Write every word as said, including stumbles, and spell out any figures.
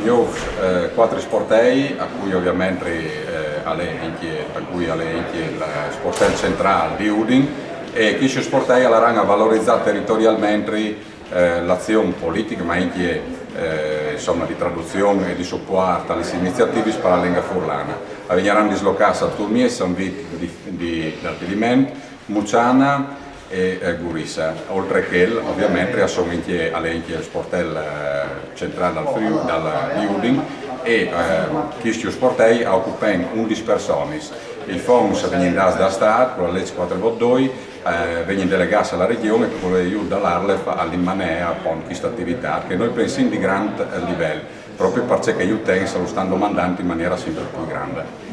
Gnûfs, eh, cuatri sportei, a cui ovviamentri, eh, al è encje, a cui al è encje il sportel centrâl di Udin, e chiscj sportei a laran a valorizâ teritorialmentri, eh, la azion politiche, ma encje, eh, insome, di traduzion e di supuart a lis iniziativis par la lenga furlane. A vegnaran dislocâts a Turmiez, San Vît di, di, dal Tiliment, Muçana e, eh, Gurize. Oltri a chel, ovviamentri, a son encje, al è encje il sportel, eh, centrâl dal Friûl, dal, di Udin, e, eh, chiscj sportei a ocupen undis personis. I fonts a vegnin dâts dal Stât, cu la leç cuatri vot doi, eh, a vegnin delegâts a la Regjon e cul aiût da l'ARLeF a inmanee apont cheste ativitât che nô o pensìn di grant, eh, livel, propit parcè che i utents a lu stan domandant in maniere simpri plui grande.